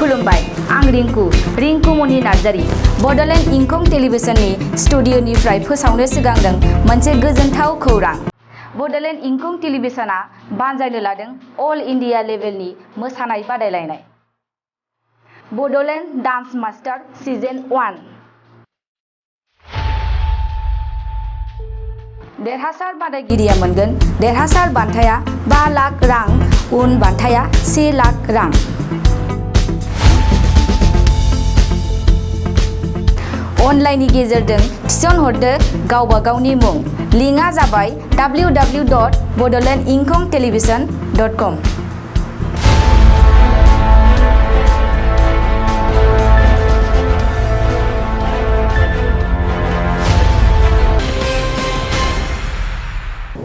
खुलुमबाय आं रिंकु मनि नार्जारी बड'लेण्ड इंखं टेलिभिजननि स्टुडिअनिफ्राय फोसावनो सिगांदों मोनसे गोजोनथाव खौरां। बड'लेण्ड इंखं टेलिभिजनआ बानजायनो लादों अल इन्डिया लेभेलनि मोसानाय बादायलायनाय बड'लेण्ड डान्स मास्टार सिजन 1। देरहासार बादायगिरिया मोनगोन देरहासार बान्थाया 5 लाख रां, उन बान्थाया 1 लाख रां। अनलाइननि गेजेरजों थिसनहरदो गावबा गावनि मुं। लिंकआ जाबाय www.bodolandinkhongtelevision.com।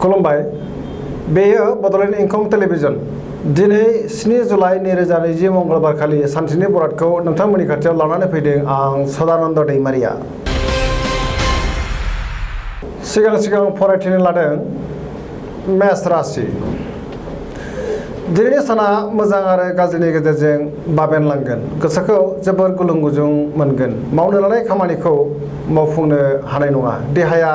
खुलुमबाय, बेयो बड'लेण्ड इंखं टेलिभिजन। दिनै 7 जुलाइ 2020 मंगलबार खालि सानसेनि बरादखौ नोंथांमोननि खाथियाव लानानै फैदों आं सदानन्द दैमारिया। सिगां फरायथिनो लादों मेष राशि। दिनैनि साना मोजां आरो गाज्रिनि गेजेरजों बाबेनलांगोन। गोसोखौ जोबोर गुलुं गुजुं मोनगोन। मावनो लानाय खामानिखौ मावफुंनो हानाय नङा। देहाया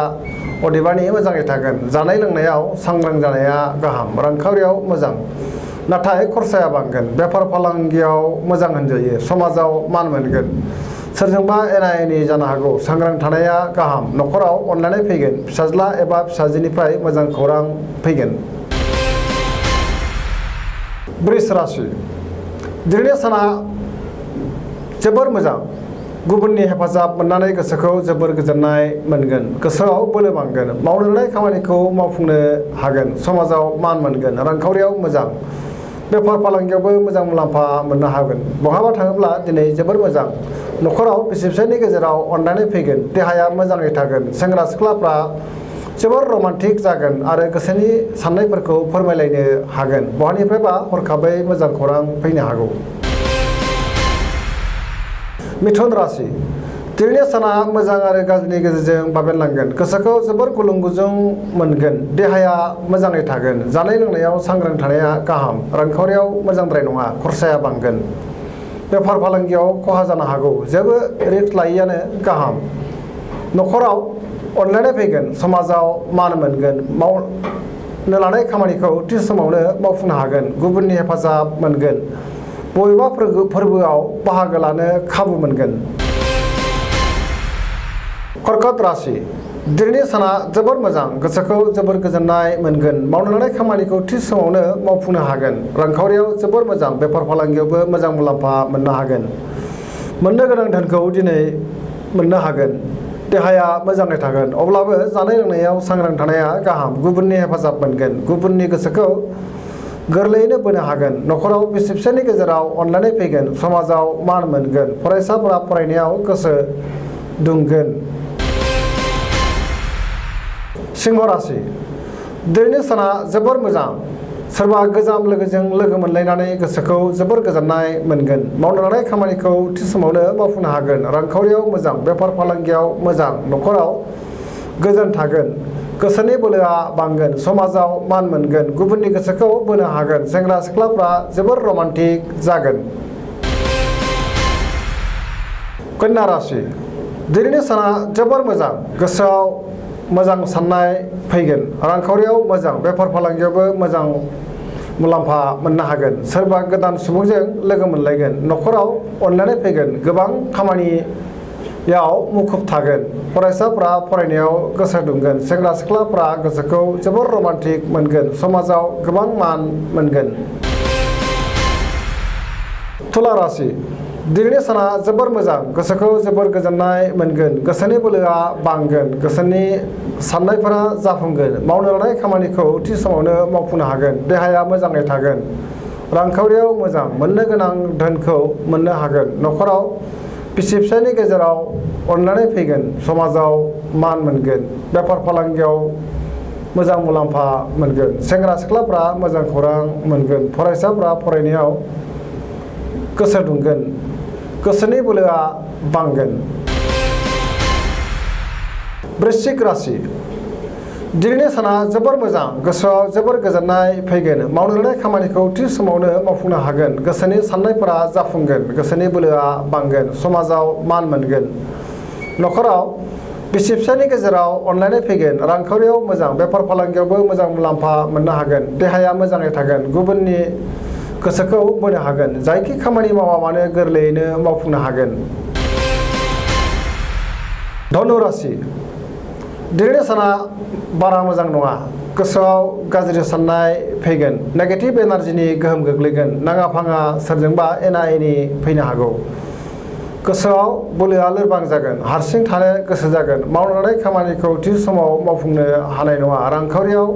अदेबानि मोजाङै थागोन। जानाय लोंनायाव सांग्रां जानाया गाहाम। रांखावरियाव मोजां, नाथाय खरसाया बांगोन। बेफार फालांगियाव मोजां होनजायो। समाजाव मान मोनगोन। सोरजोंबा एना एनि जानो हागौ। सांग्रां थानाया गाहाम। न'खराव अनलायनाय फैगोन। फिसाज्ला एबा फिसाजोनिफ्राय मोजां खौरां फैगोन। वृष राशि। दिनैनि साना जोबोर मोजां। गुबुननि हेफाजाब मोननानै गोसोखौ जोबोर गोजोननाय मोनगोन। गोसोआव बोलो बांगोन। मावनो लानाय खामानिखौ मावफुंनो हागोन। समाजाव मान मोनगोन। रांखावरियाव मोजां। बेफार फालांगियावबो मोजां मुलाम्फा मोननो हागोन। बहाबा थाङोब्ला दिनै जोबोर मोजां। न'खराव बिसि फिसायनि गेजेराव अनलायनाय फैगोन। देहाया मोजाङै थागोन। सेंग्रा सिख्लाफ्रा जोबोर रमान्टिक जागोन आरो गोसोनि साननायफोरखौ फोरमायलायनो हागोन। बहानिफ्रायबा हरखाबै मोजां खौरां फैनो हागौ। मिथुन राशि। दिनैनि साना मोजां आरो गाज्रिनि गेजेरजों बाबेनलांगोन। गोसोखौ जोबोर गुलुं गुजुं मोनगोन। देहाया मोजाङै थागोन। जानाय लोंनायाव सांग्रां थानाया गाहाम। रांखावरियाव मोजांद्राय नङा। खरसाया बांगोन। बेफार फालांगियाव खहा जानो हागौ। जेबो रिस्क लायैआनो गाहाम। न'खराव अनलायनाय फैगोन। समाजाव मान मोनगोन। मावनो लानाय खामानिखौ थि समावनो मावफुंनो हागोन। गुबुननि हेफाजाब मोनगोन। बबेबा फोरबोआव बाहागो लानो खाबु मोनगोन। कर्कट राशि। दिनैनि साना जोबोर मोजां। गोसोखौ जोबोर गोजोननाय मोनगोन। मावनो लानाय खामानिखौ थि समावनो मावफुंनो हागोन। रांखावरियाव जोबोर मोजां। बेफार फालांगियावबो मोजां मुलाम्फा मोननो हागोन। मोननो गोनां धोनखौ दिनै मोननो हागोन। देहाया मोजाङै थागोन। अब्लाबो जानाय लोंनायाव सांग्रां थानाया गाहाम। गुबुननि हेफाजाब मोनगोन। गुबुननि गोसोखौ गोरलैयैनो बोनो हागोन। न'खराव बिसि फिसायनि गेजेराव अनलायनाय फैगोन। समाजाव मान मोनगोन। फरायसाफोरा फरायनायाव गोसो दुंगोन। सिंह राशि। दिनैनि साना जोबोर मोजां। सोरबा गोजाम लोगोजों लोगो मोनलायनानै गोसोखौ जोबोर गोजोननाय मोनगोन। मावनो लानाय खामानिखौ थि समावनो मावफुंनो हागोन। रांखावरियाव मोजां। बेफार फालांगियाव मोजां। न'खराव गोजोन थागोन। गोसोनि बोलोआ बांगोन। समाजाव मान मोनगोन। गुबुननि गोसोखौ बोनो हागोन। सेंग्रा सिख्लाफ्रा जोबोर रमान्टिक जागोन। कन्या राशि। दिनैनि साना जोबोर मोजां। गोसोआव मोजां साननाय फैगोन। रांखावरियाव मोजां। बेफार फालांगियावबो मोजां मुलाम्फा मोननो हागोन। सोरबा गोदान सुबुंजों लोगो मोनलायगोन। न'खराव अनलायनाय फैगोन। गोबां खामानियाव मुखुब थागोन। फरायसाफ्रा फरायनायाव गोसो दुंगोन। सेंग्रा सिख्लाफ्रा गोसोखौ जोबोर रमान्टिक मोनगोन। समाजाव गोबां मान मोनगोन। तुला राशि। दिनैनि साना जोबोर मोजां। गोसोखौ जोबोर गोजोननाय मोनगोन। गोसोनि बोलोआ बांगोन। गोसोनि साननायफोरा जाफुंगोन। मावनो लानाय खामानिखौ थि समावनो मावफुंनो हागोन। देहाया मोजाङै थागोन। रांखावरियाव मोजां। मोननो गोनां धोनखौ मोननो हागोन। न'खराव बिसि फिसायनि गेजेराव अनलायनाय फैगोन। समाजाव मान मोनगोन। बेफार फालांगियाव मोजां मुलाम्फा मोनगोन। सेंग्रा सिख्लाफ्रा मोजां खौरां मोनगोन। फरायसाफ्रा फरायनायाव गोसो दुंगोन। गोसोनि बोलोआ बांगोन। वृश्चिक राशि। दिनैनि साना जोबोर मोजां गोसोआव जोबोर गोजोननाय फैगोन मावनो लानाय खामानिखौ थि समावनो मावफुंनो हागोन गोसोनि साननायफोरा जाफुंगोन गोसोनि बोलोआ बांगोन समाजाव मान मोनगोन नखराव बिसि फिसायनि गेजेराव अनलायनाय फैगोन रांखावरियाव मोजां बेफार फालांगियावबो मोजां मुलाम्फा मोननो हागोन देहाया मोजाङै थागोन गुबुननि गोसोखौ बोनो हागोन जायखि खामानि मावा मानो गोरलैयैनो मावफुंनो हागोन धनु राशि दिनैनि साना बारा मोजां नङा गोसोआव गाज्रि साननाय फैगोन नेगेटिभ एनार्जिनि गोहोम गोग्लैगोन नाङा फाङा सोरजोंबा एना एनि फैनो हागौ गोसोआव बोलोआ लोरबां जागोन हारसिं थानो गोसो जागोन मावनो लानाय खामानिखौ थि समाव मावफुंनो हानाय नङा रांखावरियाव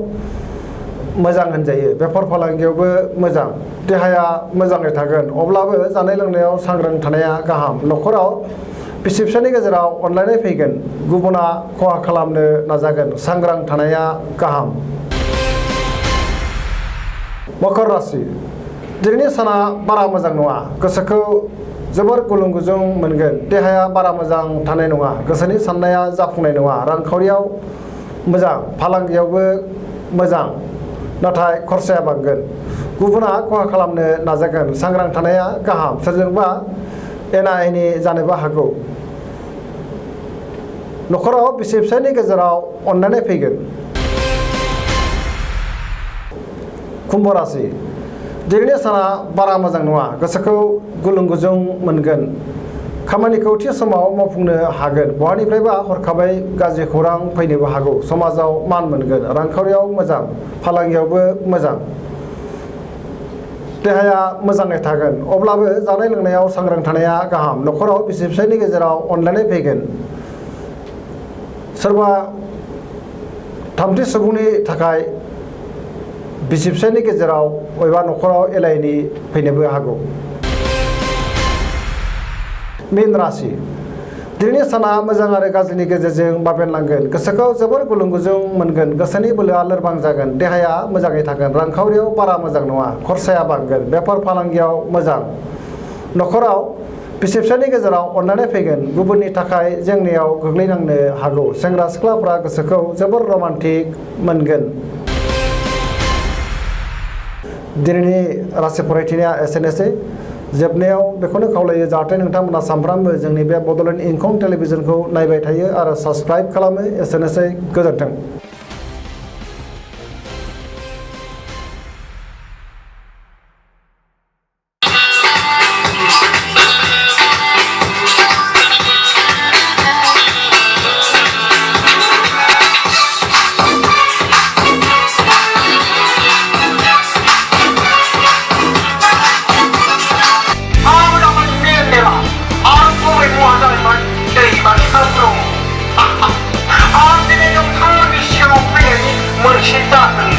मोजां होनजायो बेफार फालांगियावबो मोजां देहाया मोजाङै थागोन अब्लाबो जानाय लोंनायाव सांग्रां थानाया गाहाम नखराव बिसि फिसायनि गेजेराव अनलायनाय फैगोन गुबुना खहा खालामनो नाजागोन सांग्रां थानाया गाहाम मकर राशि दिनैनि साना बारा मोजां नङा गोसोखौ जोबोर गुलुं गुजुं मोनगोन देहाया बारा मोजां थानाय नङा गोसोनि साननाया जाफुंनाय नङा रांखावरियाव मोजां फालांगियावबो मोजां नाथाय खरसाया बांगोन गुबुना खहा खालामनो नाजागोन सांग्रां थानाया गाहाम सोरजोंबा एना एनि जानोबो हागौ नखराव बिसि फिसायनि गेजेराव अनलायनाय फैगोन कुम्भ राशि दिनैनि साना बारा मोजां नङा गोसोखौ गुलुं गुजुं मोनगोन खामानिखौ थि समाव मावफुंनो हागोन बहानिफ्रायबा हरखाबै गाज्रि खौरां फैनोबो हागौ समाजाव मान मोनगोन रांखावरियाव मोजां फालांगियावबो मोजां देहाया मोजाङै थागोन अब्लाबो जानाय लोंनायाव सांग्रां थानाया गाहाम नखराव बिसि फिसायनि गेजेराव अनलायनाय फैगोन सोरबा थामथि सुबुंनि थाखाय बिसि फिसायनि गेजेराव बबेबा नखराव एना एनि फैनोबो हागौ मीन राशि दिनैनि साना मोजां आरो गाज्रिनि गेजेरजों बाबेनलांगोन गोसोखौ जोबोर गुलुं गुजुं मोनगोन गोसोनि बोलोआ लोरबां जागोन देहाया मोजाङै थागोन रांखावरियाव बारा मोजां नङा खरसाया बांगोन बेफार फालांगियाव मोजां नखराव बिसि फिसायनि गेजेराव अनलायनाय फैगोन गुबुननि थाखाय जेंनायाव गोग्लैनांनो हागौ सेंग्रा सिख्लाफ्रा गोसोखौ जोबोर रमान्टिक मोनगोन दिनैनि राशि फरायथिनाया एसेनोसै जोबनायाव बेखौनो खावलायो जाहाथे नोंथांमोना सानफ्रामबो जोंनि बे बड'लेण्ड इंखं टेलिभिजनखौ नायबाय थायो आरो साबस्क्राइब खालामो एसेनोसै गोजोन्थों मोनसे जाहोन